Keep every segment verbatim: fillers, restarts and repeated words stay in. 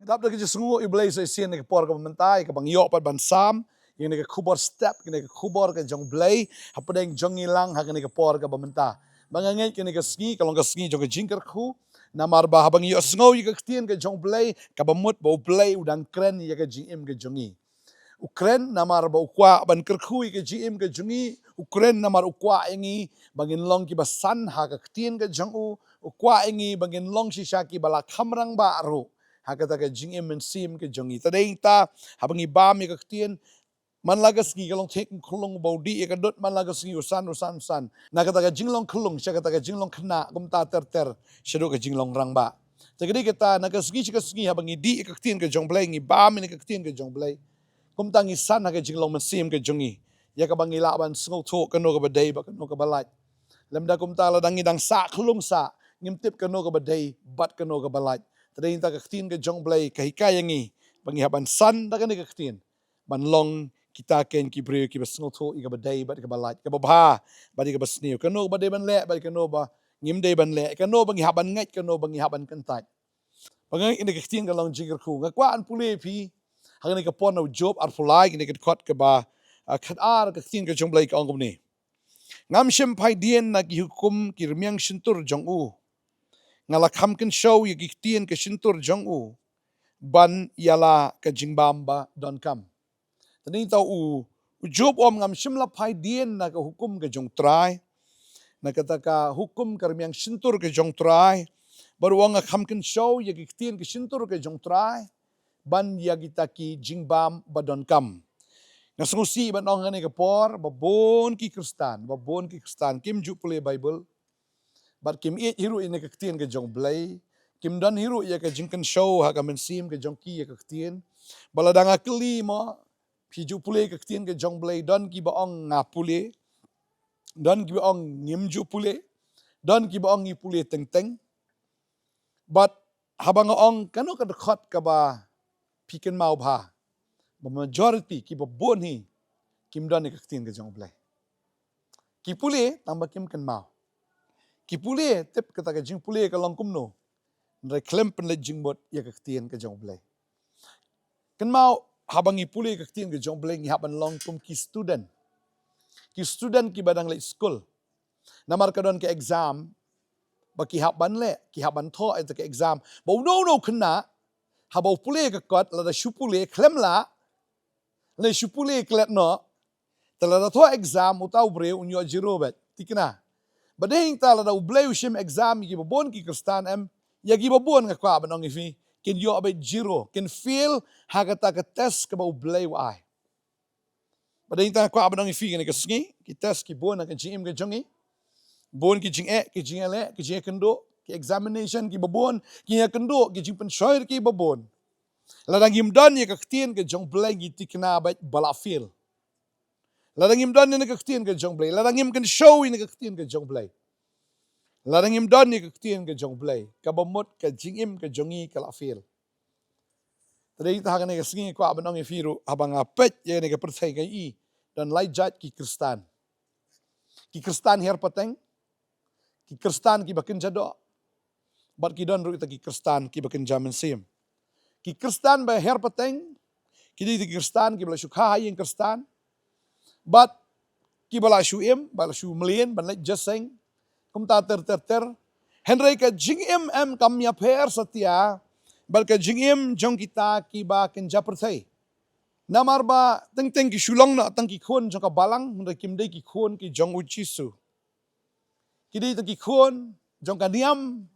Dap da ka jingsngew ïa U Blei sa shisien ha ka por kaba mynta, ïa kaba ngi ïoh pat ban sam ïa kane ka khubor step, ïa kane ka khubor ka jong U Blei hapdeng jong ngi lang ha kane ka por kaba mynta. Ba nga ngeit kane ka sngi ka long ka sngi jong ka jingkyrkhu, namar ba haba ngi ïohsngew ïa ka ktien ka jong U Blei, kaba mut ba U Blei u dang kren ïa ka jingim ka jong ngi. U kren namar ba u kwah ban kyrkhu ïa ka jingim ka jong ngi. U kren namar u kwah ïa ngi ba ngin long kiba san ha ka ktien ka jong u. U kwah ïa ngi ba ngin long shisha kiba la kham rangbah ruh ha kata ka jingim mynsiem ka jong ngi. Te dei ta, haba ngi bam ïa ka ktien, man la ka sngi ka long thik khyllung ba u dih ïa ka dud, man la ka sngi u san, u san, u san. Na kata ka jinglong khyllung sha kata ka jinglong khynnah, kumta ter ter shaduh ka jinglong rangbah. Te ka dei kata, na ka sngi sha ka sngi haba ngi dih ïa ka ktien ka jong U Blei, ngi bam ïa ka ktien ka jong U Blei, kumta ngi san ha ka jinglong mynsiem ka jong ngi, ïa kaba ngi lah ban sngewthuh kano kaba dei bad kano kaba lait. Lymda kumta, lada ngi dang sah khyllung sah, ngim tip kano kaba dei bad kano kaba lait. Te dei ta ka ktien ka jong U Blei ka hikai ïa ngi ba ngi hap ban san da kane ka ktien ban long kita ken ki briew kiba sngewthuh ïa kaba dei bad kaba lait, kaba bha bad ïa kaba sniew, kano kaba dei ban leh bad kano ba ngim dei ban leh, kano ba ngi hap ban ngeit, kano ba ngi hap ban kyntait. Ba nga ngeit ïa ka ktien ka long jingkyrkhu. Nga kwah ban pule ïa phi ha kane ka por na u Job arphew lai, kane ka dkhot kaba, ah, khatar, ka ktien ka jong U Blei ka ong kumne: Ngam shym phai dien na ki hukum ki rmiang shyntur jong u. Nga la kham kynshew ïa ki ktien ka shyntur jong u ban ïa la ka jingbam ba donkam. Te dei ta u, u Job u ong, ngam shym la phai dien na ka hukum ka jong U Trai, na kata ka hukum ka rmiang shyntur ka jong U Trai. Bad u ong, nga kham kynshew ïa ki ktien ka shyntur ka jong U Trai ban ïa kita ki jingbam ba donkam. Nga sngewsih ban ong ha kane ka por ba bun ki Khristan, ba bun ki Khristan kim ju pule Baibl, bad kim ïeit hi ruh ïa ka ktien ka jong U Blei, kim don hi ruh ïa ka jingkynshew ha ka mynsiem ka jong ki ïa ka ktien. Ba lada nga kylli mo, phi ju pule ka ktien ka jong U Blei? Don kiba ong nga pule, don kiba ong ngim ju pule, don kiba ong ngi pule teng teng. Bad haba nga ong kano ka dkhot kaba phi kynmaw bha, ba majority, kiba bun hi, kim don ïa ka ktien ka jong U Blei. Ki pule tang ba kim kynmaw. Ki pule, tip kata ka jingpule ka long kumno, hynrei khlem pynleit jingmut ïa ka ktien ka jong U Blei. Kynmaw, haba ngi pule ka ktien ka jong U Blei, ngi hap ban long kum ki student. Ki student kiba dang leit skul. Namar ka don ka exam ba ki hap ban leh, ki hap ban thoh ïa ka exam. Ba uno uno u khynnah, haba u pule ka kot, lada shu pule khlem lah, lada shu pule klet noh, te lada thoh exam, uta u briew un ïoh zero beit. Thikna. Bad dei ta, lada U Blei u shim exam ïa kiba bun ki Khristan, em, ïa kiba bun nga kwah ban ong ïa phi, kin ïoh beit zero, kin fail ha kata ka test kaba U Blei u ai. Bad dei ta nga kwah ban ong ïa phi kane ka sngi, ki test ki bun ha ka jingim ka jong ngi. Bun ki jingeh, ki jingeh leh, ki jingeh kynduh, ki examination kiba bun, ki jingeh kynduh, ki jingpynshoi kiba bun. Lada ngim don ïa ka ktien ka jong U Blei, ngi thikna beit ba la fail. Lada ngim don ïa ka ktien ka jong U Blei, lada ngim kynshew ïa ka ktien ka jong U Blei, lada ngim don ïa ka ktien ka jong U Blei, kaba mut ka jingim ka jong ngi ka la fail. Te dei ta ha kane ka sngi kwah ban ong ïa phi ruh, haba nga peit ïa kane ka pyrthei, nga i don lai jait ki Khristan. Ki Khristan hiar pateng, ki Khristan kiba kynja doh, bad ki don ruh kita ki Khristan kiba kynja mynsiem. Ki Khristan ba hiar pateng, ki dei kita ki Khristan kiba la shu kha ha ïing Khristan, bad kiba la shu im, ba la shu mlien ban leit jingïaseng, kumta ter ter ter. Hynrei ka jingim em kam ïapher satia bad ka jingim jong kita kiba kynja pyrthei. Namar ba teng teng ki shu long noh tang ki khun jong ka balang, hynrei kim dei ki khun ki jong U Jisu. Ki dei tang ki khun jong ka niam,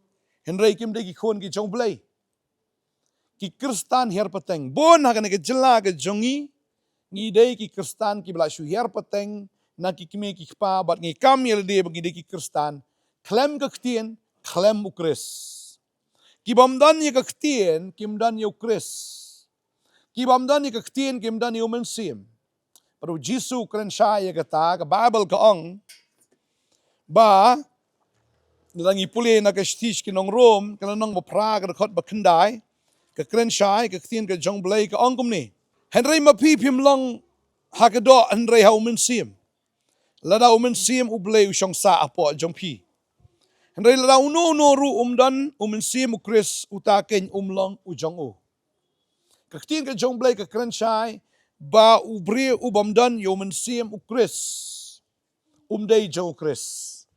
hynrei kim dei ki khun ki jong U Blei. Ki Khristan hiar pateng. Bun ha kane ka jylla ka jong ngi, ngi dei ki Khristan kiba la shu hiar pateng na ki kmie ki kpa, bad ngi kam ïa lade ba ngi dei ki Khristan khlem ka ktien, khlem U Khrist. Ki bym don ïa ka ktien, kim don ïa U Khrist. Ki bym don ïa ka ktien, kim don ïa U Mynsiem. Bad U Jisu u kren shai ïa kata, ka Baibl ka ong ba, lada ngi pule na ka shithi sha ki nong Rom, ka lynnong ba phra, ka dkhot ba khyndai, ka kren shai, ka ktien ka jong U Blei ka ong kumne: Hynrei ma phi phim long ha ka doh, hynrei ha U Mynsiem. Lada U Mynsiem U Blei u shong sah hapoh jong phi. Hynrei lada uno uno ruh um don U Mynsiem U Khrist, uta keiñ um long u jong u. Ka ktien ka jong U Blei ka kren shai ba u briew u bym don ïa u Mynsiem u Khrist, um dei jong u Khrist.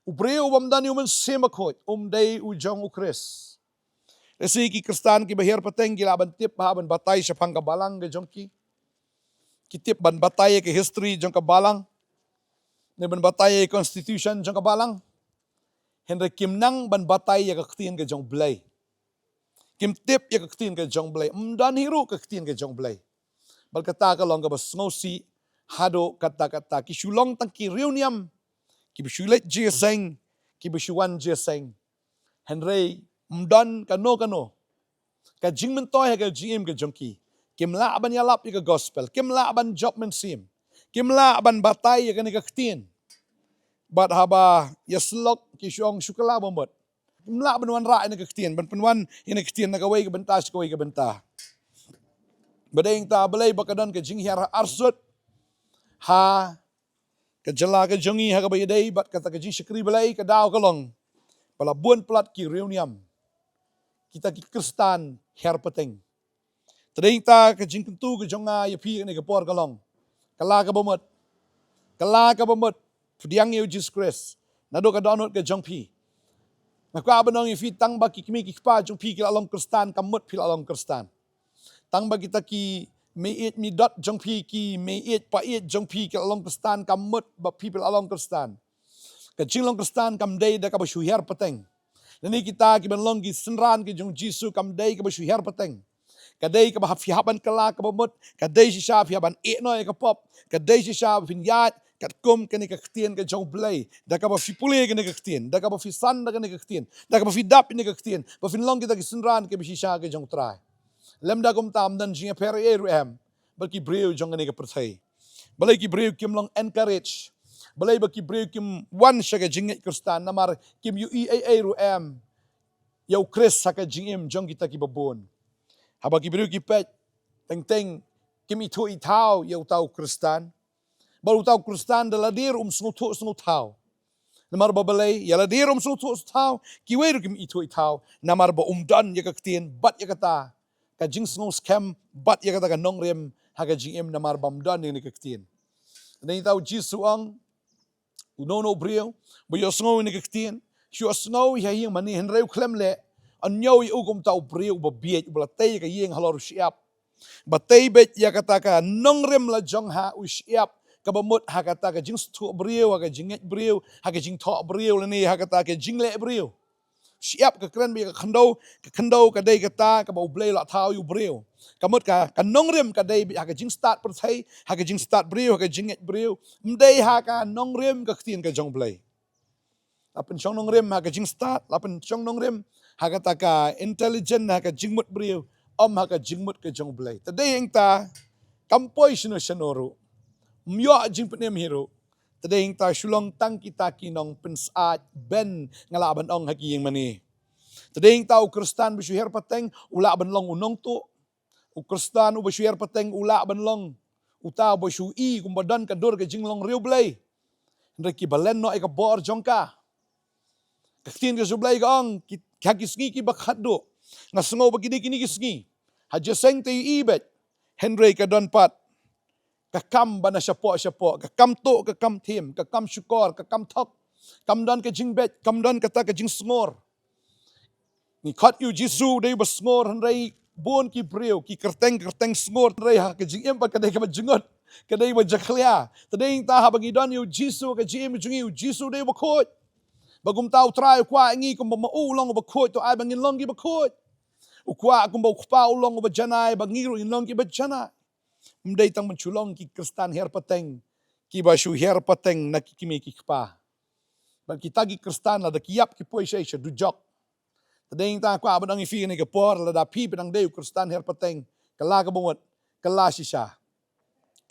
U briew u bym don ïa u Mynsiem Bakhuid, um dei u jong u Khrist. Lehse ki Khristan kiba hiar pateng ki lah ban tip ba hap ban batai shaphang ka balang ka jong ki. Ki tip ban batai ïa ka history jong ka balang, ne ban batai ïa ka constitution jong ka balang. Hynrei kim nang ban batai ïa ka ktien ka jong U Blei. Kim tip ïa ka ktien ka jong U Blei, ym don hi ruh ka ktien ka jong U Blei. Bad kata ka long kaba sngewsih haduh katta katta. Ki shu long tang ki riewniam, kiba shu leit jingïaseng, kiba shu wan jingïaseng. Hynrei ym don kano kano ka jingmyntoi ha ka jingim ka jong ki. Kim lah ban ïalap ïa ka gospel, kim lah ban jop mynsiem, kim lah ban batai ïa kane ka ktien. Bad haba ïasyllok ki shu ong shu kylla ba mut. Kim lah ban wanrah ïa kane ka ktien, ban pynwan ïa kane ka ktien na kawei ka bynta sha kawei ka bynta. Ba dei hangta balei ba ka don ka jinghiar arsut ha ka jylla ka jong ngi ha kaba ïadei bad kata ka jingshakri Blei. Ka daw ka long ba la bun palat ki riewniam, kita ki Khristan hiar pateng. Te dei hangta ka jingkyntu ka jong nga ïa phi kane ka por ka long, kylla kaba mut, kylla kaba mut, pdiang ïa u Jisu Khrist naduh ka dohnud ka jong phi. Nga kwah ban ong ïa phi, tang ba ki kmie ki kpa jong phi ki la long Khristan, kam mut phi la long Khristan. Tang ba kita ki meiieit meidot jong phi, ki meiieit paid jong phi ki la long Khristan, kam mut ba phi phi la long Khristan. Ka jinglong Khristan kam dei da kaba shu hiar pateng. Lane kita kiban long ki synran ki jong u Jisu, kam dei kaba shu hiar pateng. Ka dei kaba hap, phi hap ban kylla kaba mut, ka dei shisha phi hap ban ïehnoh ïa ka pop, ka dei shisha phin ïaid katkum kane ka ktien ka jong U Blei, da kaba phi pule kane ka ktien, da kaba phi san da kane ka ktien, da kaba phi dap ïa kane ka ktien, ba phin long kita ki synran kiba shisha ki jong U Trai. Lymda kumta ym don jingïapher ei ei ruh em bad ki briew jong kane ka pyrthei. Balei ki briew kim long encourage? Balei ba ki briew kim wan sha ka jingngeit Khristan? Namar kim ïohi ei ei ruh em ïa u Khrist ha ka jingim jong kita kiba bun. Haba ki briew ki peit, teng teng kim ithuh ithaw ïa uta u Khristan. Bad uta u Khristan da lade ruh um sngewthuh sngewthaw. Namar ba balei? Ïa lade ruh um sngewthuh sngewthaw, kiwei ruh kim ithuh ithaw, namar ba um don ïa ka ktien bad ïa kata ka jingsngewskhem bad ïa kata ka nongrim ha ka jingim, namar ba um don ïa kane ka ktien. Te dei hangta u Jisu u ong, uno uno u briew ba ïohsngew ïa kane ka ktien, shu ïohsngew ïa ha ïing mane hynrei u khlem leh, yn ñiew ïa u kum uta u briew uba bieit, uba la tei ïa ka ïing halor u shyiap. Ba tei beit ïa kata ka nongrim la jong ha u shyiap, kaba mut ha kata ka jingsngewthuh briew, ha ka jingngeit briew, ha ka jingthoh briew, lane ha kata ka jingleh briew. Shyiap ka kren beit ïa ka khyndew, ka khyndew ka dei kata kaba U Blei u la thaw ïa u briew. Ka mut ka, ka nongrim ka dei beit ha ka jingstad pyrthei, ha ka jingstad briew, ha ka jingngeit briew. Ym dei ha ka nongrim ka ktien ka jong U Blei. La pynshong nongrim ha ka jingstad, la pynshong nongrim ha kata ka intelligent, ha ka jingmut briew, ym ha ka jingmut ka jong U Blei. Te dei hangta, kam poi shano shano ruh, ym ïoh jingpynim hi ruh. Te dei hangta shu long tang kita ki nongpynsyaid ben, nga lah ban ong, ha ki ïing mane. Te dei hangta u Khristan ba shu hiar pateng u lah ban long u nongtuh. U Khristan uba shu hiar pateng u lah ban long uta uba shu i kumba don ka dur ka jinglong riewblei, hynrei kiba len noh ïa ka bor jong ka. Ka ktien ka jong U Blei ka ong, ki, ha ki sngi kiba khatduh, nga sngew ba ki dei kine ki sngi, ha jingïaseng te ïohi beit, hynrei ka don pat ka kam ba na shapoh shapoh, ka kam tuh, ka kam thiem, ka kam shukor, ka kam thok. Kam don ka jingbeit, kam don kata ka jingsngor. Ngi khot ïa u Jisu u dei uba sngor, hynrei bun ki briew ki kyrteng kyrteng sngor, hynrei ha ka jingim pat ka dei kaba jngut, ka dei kaba jakhlia. Te dei hangta haba ngi don ïa u Jisu ha ka jingim jong ngi, u Jisu u dei uba khuid. Ba kumta u Trai u kwah ïa ngi kumba ma u u long uba khuid, to ai ba ngin long kiba khuid. U kwah kumba u Kpa u long uba janai, ba ngi ruh ngin long kiba janai. Ym dei tang ban shu long ki Khristan hiar pateng, kiba shu hiar pateng na ki kmie ki kpa. Bad kita ki Khristan lada ki ïap ki poi sha, sha dujok. Te dei hangta kwah ban ong ïa phi kane ka por, lada phi ba dang dei u Khristan hiar pateng, kylla kaba mut, kylla shisha.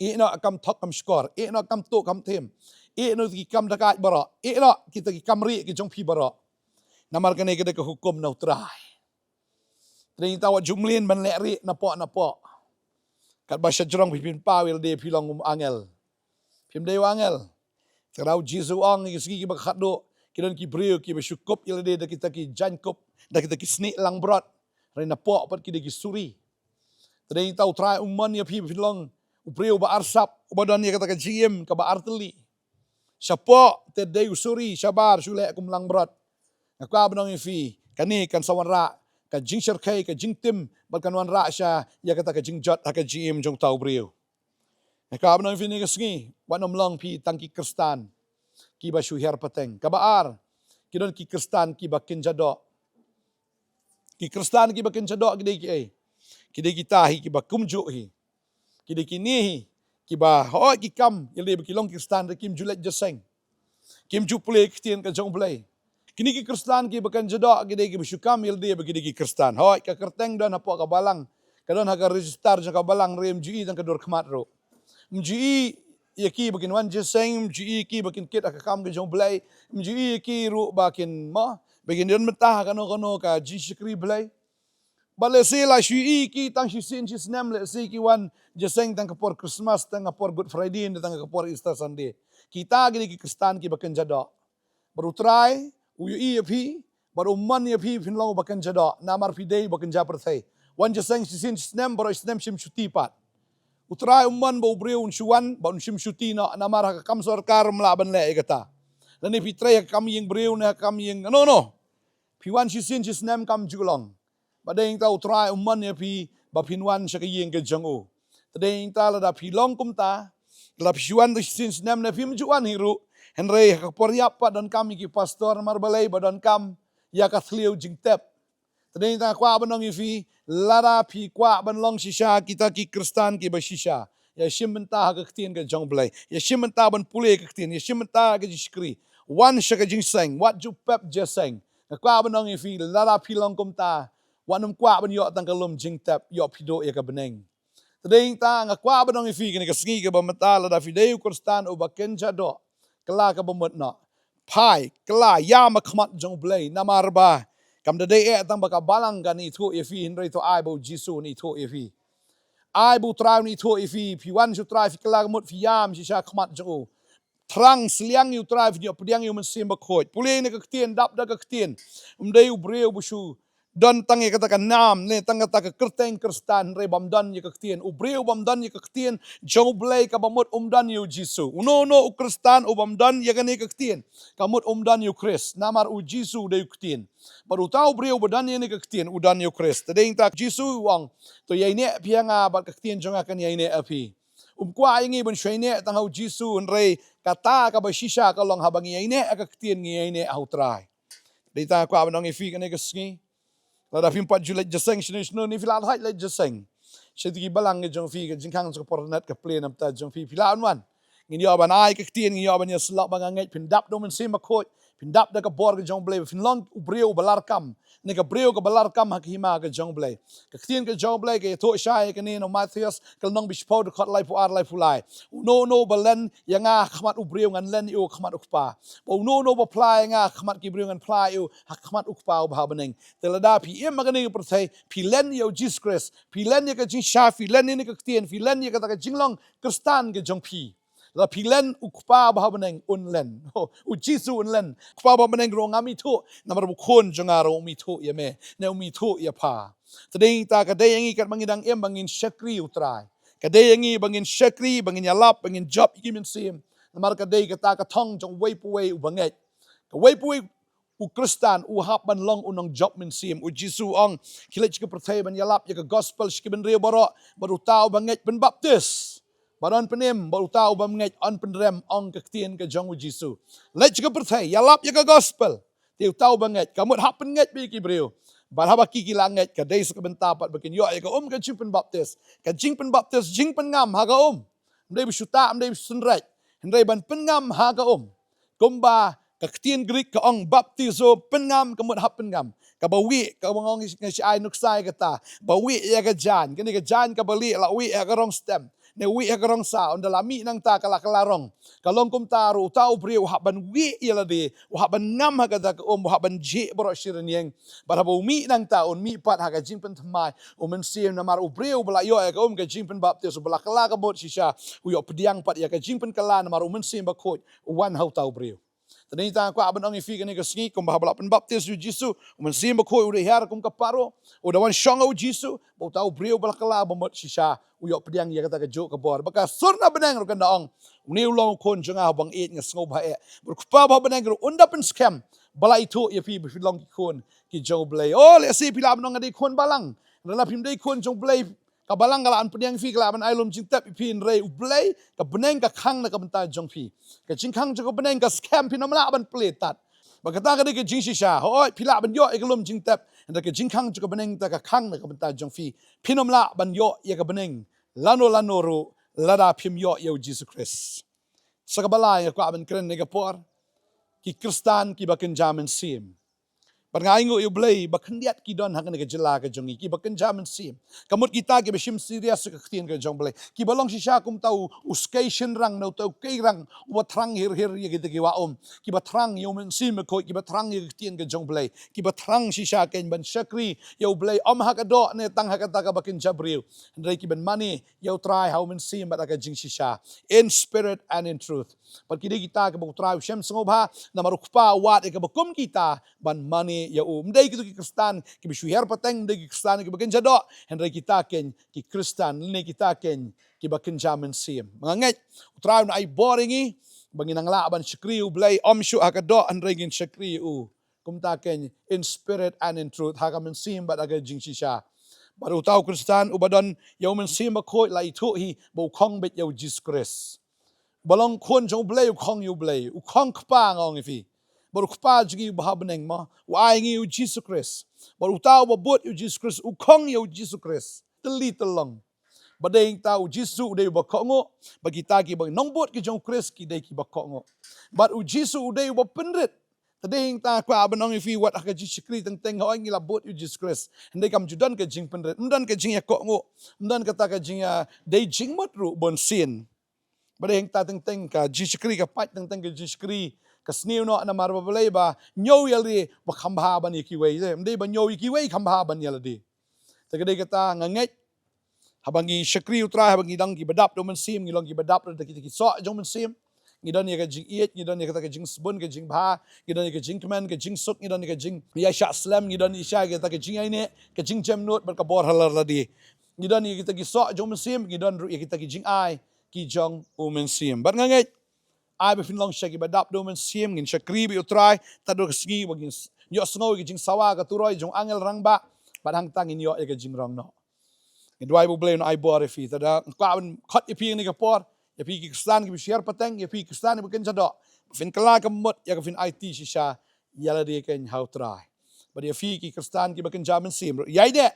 Ïeh noh kam thok kam shukor, ïeh noh kam tuh kam thiem, ïeh noh ki kam dakaid baroh, ïeh noh kita ki kam rieh ki jong phi baroh. Namar kane ka dei ka hukum na u Trai. Te dei hangta wat ju mlien ban leh rieh napoh napoh. Katba sha jrong phi pynpaw ïa lade phi long u angel. Phim dei u angel. Te u Jisu u ong, ha ki sngi kiba khatduh ki don ki briew kiba shu kup ïa lade da kita ki jaiñkup, da kita ki snieh langbrot. Hynrei napoh pat ki dei ki suri. Te dei ta u Trai u mon ïa phi ba phin long u briew ba arsap, uba don ïa kata ka jingim kaba artylli. Shapoh te dei u suri shabar shu leh kum langbrot. Nga kwah ban ong ïa phi, kane kan sa wanrah ka jingshyrkhei, ka jingtim, bad kan wanrah sha ïa kata ka jingjot ha ka jingim jong uta u briew. Nga kwah ban ong ïa phi kane ka sngi, wat nym long phi tang ki Khristan kiba shu hiar pateng. Kaba ar, ki don ki Khristan kiba kynja doh. Ki Khristan kiba kynja doh ki dei kiei? Ki dei kita hi kiba kumjuh hi. Ki dei kine hi kiba hooid ki kam ïa lade ba ki long Khristan, hynrei kim ju leit jingïaseng. Kim ju pule ktien ka jong U Blei. Kine ki Khristan kiba kynja doh ki dei kiba shu kam ïa lade ba ki dei ki Khristan. Hooid, ka kyrteng don hapoh ka balang, ka don ha ka register jong ka balang, hynrei ym ju i tang ka dur khmat ruh. Ym ju i ïa ki ba kin wan jingïaseng, ym ju i ïa ki ba kin kit ha ka kam ka jong U Blei, ym ju i ïa ki ruh ba kin, mo, ba kin don bynta ha kano kano ka jingshakri Blei. Bad lehse la shu i ïa ki tang shisien shisnem, lehse ki wan jingïaseng tang ka por Christmas, tang ka por Good Friday, tang ka por Easter Sunday. Kita ki dei ki Khristan kiba kynja doh. Bad U Trai u ïohi ïa phi, bad u mon ïa phi, phin long uba kynja doh, namar phi dei uba kynja pyrthei. Wan jingïaseng shisien shisnem, baroh snem shim shuti pat. U Trai um mon ba u briew un shu wan bad un shim shuti noh, namar ha ka kam sorkar ym lah ban leh ïa kata. Lane phi trei ha ka kam ïing briew ne ha ka kam ïing, no, no. Phi wan shisien shisnem kam ju long. Bad dei ta U Trai um mon ïa phi ba phin wan sha ka ïing ka jong u. Te dei ta lada phi long kumta, lada phi shu wan shisien shisnem ne phim ju wan hi ruh, hynrei ha ka por ïap pat donkam ïa ki pastor, namar balei? Ba donkam ïa ka thliew jingtep. Te dei ta kwah ban ong ïa phi, lada phi kwah ban long shisha kita ki Khristan kiba shisha, ïa shim bynta ha ka ktien ka jong U Blei, ïa shim bynta ban pule ka ktien, ïa shim bynta ka jingshakri. Wan sha ka jingïaseng, wat ju pep jingïaseng. Nga kwah ban ong ïa phi, lada phi long kumta, wat nym kwah ban ïoh tang ka lum jingtep, ïoh phi duh ïa ka bneng. Te dei ta nga kwah ban ong ïa phi kane ka sngi kaba mynta, lada phi dei u Khristan uba kynja doh, kylla kaba mut noh. Phai, kylla, ïam ha khmat jong U Blei, namar ba kam da dei eh tang ba ka balang kan ithuh ïa phi, hynrei to ai ba U Jisu un ithuh ïa phi. Ai ba U Trai un ithuh ïa phi, phi wan sha U Trai, phi kylla ka mut, phi ïam shisha ha khmat jong u. Thrang sliang ïa U Trai, phin ïoh pdiang ïa U Mynsiem Bakhuid. Pule ïa ka ktien, dap da ka ktien. Um dei u briew ba shu don tang ïa kata ka nam, ne tang kata ka kyrteng Khristan, hynrei bym don ïa ka ktien. U briew bym don ïa ka ktien jong U Blei, kaba mut um don ïa U Jisu. Uno uno u Khristan ubym don ïa kane ka ktien, ka mut um don ïa U Khrist. Namar U Jisu u dei u ktien. Bad uta u briew uba don ïa kane ka ktien, u don ïa U Khrist. Te dei ta U Jisu u ong, to ïaineh phi ïa nga bad ka ktien jong nga kan ïaineh ïa phi. Um kwah ïa ngi ban shu ïaineh tang ha U Jisu, hynrei kata kaba shisha ka long haba ngi ïaineh ha ka ktien, ngi ïaineh ha U Trai. Dei ta kwah ban ong ïa phi kane ka sngi, lada phim pat ju leit jingïaseng shane shane, ne phi la leit jingïaseng, sha ki balang ka jong phi, ka jingkhang jong ka por, net ka plie namar ta jong phi, phi lah ban wan. Ngin ïoh ban ai ka ktien, ngin ïoh ban ïasyllok, ba nga ngeit phin dap da U Mynsiem Bakhuid, phin dap da ka bor ka jong U Blei, phin long u briew uba larkam, ne ka briew kaba larkam ha ka hima ka jong U Blei. Ka ktien ka jong U Blei ka ïathuh shai ïa kane na u Mathaios, ka lynnong ba shiphew, dkhot laiphew ar, laiphew lai. Uno uno uba len ïa nga ha khmat u briew, ngan len ïa u ha khmat U Kpa. Bad uno uno uba phla ïa nga ha khmat ki briew, ngan phla ïa u ha khmat U Kpa uba ha bneng. Te lada phi im ha kane ka pyrthei, phi len ïa U Jisu Khrist, phi len ïa ka jingshai, phi len ïa kane ka ktien, phi len ïa kata ka jinglong Khristan ka jong phi, lada phi len, U Kpa uba ha bneng un len. U Jisu un len. U Kpa uba ha bneng ruh ngam ithuh, namar ba u khun jong nga ruh um ithuh ïa me, ne um ithuh ïa pha. Te dei ta ka dei ïa ngi katba ngi dang im ba ngin shakri U Trai. Ka dei ïa ngi ba ngin shakri, ba ngin ïalap, ba ngin jop ïa ki mynsiem. Namar ka dei kata ka thong jong uwei pa uwei uba ngeit. Kawei pa uwei u Khristan u hap ban long u nongjop mynsiem. U Jisu u ong, khie leit sha ka pyrthei ban ïalap ïa ka gospel sha ki bynriew baroh, bad uta uba ngeit pynbaptis, bad yn pynim, bad uta u bym ngeit yn pynrem, ong ka ktien ka jong U Jisu. Leit sha ka pyrthei, ïalap ïa ka gospel. Te uta u bym ngeit, ka mut hap pynngeit beit ïa ki briew. Bad haba ki ki la ngeit, ka dei sa ka bynta pat ba kin ïoh ïa ka um ka jingpynbaptis. Ka jingpynbaptis, jingpynngam ha ka um. Ym dei ba shu tah, ym dei ba shu synreit, hynrei ban pynngam ha ka um. Kumba ka ktien Greek ka ong baptizo, pynngam, ka mut hap pynngam. Kaba wieh, kaba nga ong nga shu ai nuksa ïa kata. Ba wieh ïa ka jaiñ, kane ka jaiñ kaba lieh la wieh ha ka rong stem, ne wieh ha ka rong sah, ynda la mih nangta ka la kylla rong. Ka long kumta ruh uta u briew u hap ban wieh ïa lade, u hap ban ngam ha kata ka um, u hap ban jied baroh shi rynïeng. Bad haba u mih nangta un mih pat ha ka jingpynthymmai U Mynsiem, namar u briew uba la ïoh ïa ka um ka jingpynbaptis, uba la kylla ka mut shisha, u ïoh pdiang pat ïa ka jingpynkylla namar U Mynsiem Bakhuid u wan ha uta u briew. Te dei tang kwah ban ong ïa phi kane ka sngi, kumba haba la pynbaptis ïa u Jisu, u Mynsiem Bakhuid u da hiar kum ka paro, u da wan shong ha u Jisu, ba uta u briew ba la kylla ba mut shisha u ïoh pdiang ïa kata kajuh ka bor. Ba ka sur na bneng ruh kan da ong, une u long u khun jong nga uba nga ïeit, nga sngewbha eh. Bad u Kpa ba ha bneng ruh un da pynskhem ba la ithuh ïa phi ba phi long ki khun ki jong U Blei. Oh, lehse phi lah ban ong nga dei khun balang. Hynrei lada phim dei khun jong U Blei, ka balang ka lah ban pdiang ïa phi, ka lah ban ai lum jingtep ïa phi, hynrei U Blei, ka bneng ka khang na ka bynta jong phi. Ka jingkhang jong ka bneng ka skhem, phin ym lah ban plie tad. Bad kata ka dei ka jingshisha. Hooid, phi lah ban ïoh ïa ka lum jingtep, hynrei ka jingkhang jong ka bneng ta ka khang na ka bynta jong phi. Phin ym lah ban ïoh ïa ka bneng lano lano ruh lada phim ïoh ïa u Jisu Khrist. Sa kaba lai nga kwah ban kren ha kane ka por, ki Khristan kiba kynja mynsiem. Bad nga ainguh ïa U Blei ba khyndiat ki don ha kane ka jylla ka jong ngi kiba kynja mynsiem. Ka mut kita kiba shim serious ïa ka ktien ka jong U Blei, kiba long shisha kum uta u, u skei shynrang ne uta u keirang uba thrang hir hir ïa kita ki wah um, kiba thrang ïa u Mynsiem Bakhuid, kiba thrang ïa ka ktien ka jong U Blei, kiba thrang shisha keiñ ban shakri ïa U Blei, ym ha ka doh ne tang ha kata kaba kynja briew, hynrei kiban mane ïa U Trai ha u mynsiem bad ha ka jingshisha, in spirit and in truth. Bad ki dei kita kiba U Trai u shem sngewbha, namar U Kpa u wad ïa kiba kum kita ban mane ïa u. Ym dei kito ki Khristan kiba shu hiar pateng, ym dei ki Khristan kiba kynja doh, hynrei kita keiñ ki Khristan, lane kita keiñ kiba kynja mynsiem. Nga ngeit U Trai un ai bor ïa ngi ba ngin nang lah ban shakri U Blei, ym shuh ha ka doh, hynrei ngin shakri ïa u kumta keiñ, in spirit and in truth, ha ka mynsiem bad ha ka jingshisha. Bad uta u Khristan uba don ïa u Mynsiem Bakhuid la ithuh hi ba u khong beit ïa u Jisu Khrist. Ba long khun jong U Blei u khong ïa U Blei, u khong Kpa, nga ong ïa phi. Bad u Kpa jong ngi uba ha bneng mo, u ai ngi u Jisu Khrist. Bad uta uba bud ïa u Jisu Khrist u khong ïa u Jisu Khrist. Tylli tyllong. Bad dei ta u Jisu u dei uba kohnguh, bad kita kiba nongbud ki jong u Khrist ki dei kiba kohnguh. Bad u Jisu u dei uba pynrit. Te dei ta kwah ban ong ïa phi, wat ha ka jingshakri teng teng hooid ngi la bud ïa u Jisu Khrist, hynrei kam ju don ka jingpynrit, ym don ka jingïakohnguh, ym don kata ka jingïa, dei jingmut ruh bun sien. Ba dei hangta teng teng ka jingshakri ka pait, teng teng ka jingshakri ka sniew noh, namar ba balei? Ba ñiew ïa lade ba kham bha ban ïa kiwei, ym dei ba ñiew ïa kiwei kham bha ban ïa lade. Te ka dei kata nga ngeit, haba ngi shakri U Trai, haba ngi long kiba dap da u Mynsiem, ngi long kiba dap da kita ki soh jong u Mynsiem. Ngi don ïa ka jingïeit, ngi don ïa kata ka jingsbun, ka jingbha, ngi don ïa ka jingkmen, ka jingsuk, ngi don ïa ka jingïaishah slem, ngi don ïa kata ka jingïaineh, ka jingjemnud bad ka bor halor lade. Ngi don ïa kita ki soh jong u Mynsiem, ngi don ruh ïa kita ki jingai ki jong u Mynsiem. Bad nga ngeit, ai ba phin long sha kiba dap da u Mynsiem, ngin shakri bad U Trai tad haduh ka sngi ba ngin s-, ïohsngew ïa ka jingsawa ka turoi jong u angel rangbah, bad hangta ngin ïoh ïa ka jingrong noh. Nga duwai ba U Blei un ai bor ïa phi. Te da kwah ban khot ïa phi ha kane ka por, ïa phi ki Khristan kiba shu hiar pateng, ïa phi ki Khristan kiba kynja doh, ba phin kylla ka mut ïa ka, phin aiti shisha ïa lade keiñ ha U Trai. Bad ïa phi ki Khristan kiba kynja mynsiem ruh, ïaineh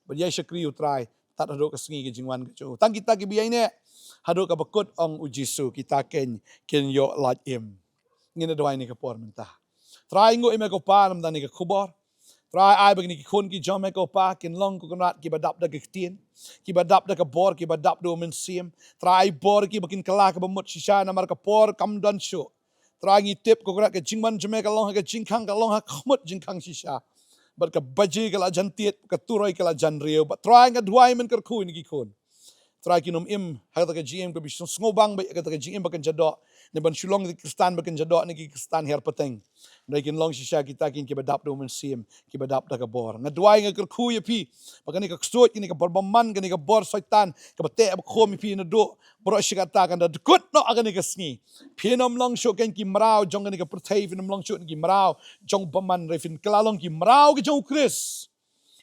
bad ïai shakri U Trai tad haduh ka sngi ka jingwan ka jong u. Tang kita kiba ïaineh haduh kaba kut, ong u Jisu, kita keiñ kin ïoh lait im. Ngin da duwai ha kane ka por mynta. Trai, nguh ïa me ko Pa namar kane ka khubor. Trai, ai ba kine ki khun ki jong me ko Pa kin long, ko Kynrad, kiba dap da ka ktien, kiba dap da ka bor, kiba dap da u Mynsiem. Trai, ai bor ïa ki ba kin kylla kaba mut shisha, namar ka por kam don shuh. Trai, ngi tip, ko Kynrad, ka jingwan jong me ka long ha ka jingkhang, ka long ha ka mut jingkhang shisha. Bad ka baje ka la jan tied, ka turoi ka la jan riew. Bad Trai, nga duwai men kyrkhu ïa kine ki khun. Trai, kin ym im ha kata ka jingim kaba shu sngewbang beit ha kata ka jingim ba kynja doh, ne ban shu long ki Khristan ba kynja doh, ne ki Khristan hiar pateng. Hynrei kin long shisha kita keiñ kiba dap da u Mynsiem, kiba dap da ka bor. Nga duwai, nga kyrkhu ïa phi ba kane ka ksuid, kane ka bor bymman, kane ka bor Soitan kaba teh ba khum ïa phi naduh baroh shi katta, kan da dkut noh ha kane ka sngi. Phin ym long shuh keiñ ki mraw jong kane ka pyrthei, phin ym long shuh ki mraw jong u bymman, hynrei phin kylla long ki mraw ki jong u Khrist.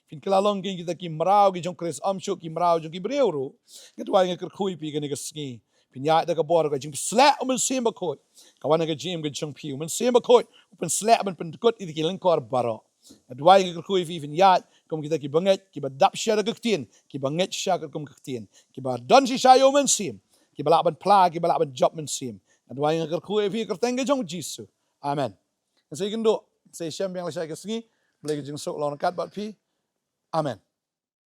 Phin kylla long keiñ kita ki mraw ki jong u Khrist, ym shuh ki mraw jong ki briew ruh. Nga duwai, nga kyrkhu ïa phi kane ka sngi, phin ïaid da ka bor ka jingpynshlur u Mynsiem Bakhuid. Ka wan ha ka jingim ka jong phi, u Mynsiem Bakhuid u pynslur ban pyndkut ïa ki lyngkor baroh. Nga duwai, nga kyrkhu ïa phi, phin ïaid kum kita kiba ngeit, kiba dap shisha da ka ktien, kiba ngeit shisha katkum ka ktien, kiba don shisha ïa u Mynsiem, kiba lah ban phla, kiba lah ban jop mynsiem. Nga duwai, nga kyrkhu ïa phi ha ka kyrteng ka jong u Jisu. Amen. Ngin sa ïakynduh, ngin sa ïashem biang lashai ka sngi. Blei ka jingsuk long ryngkat bad phi. Amen.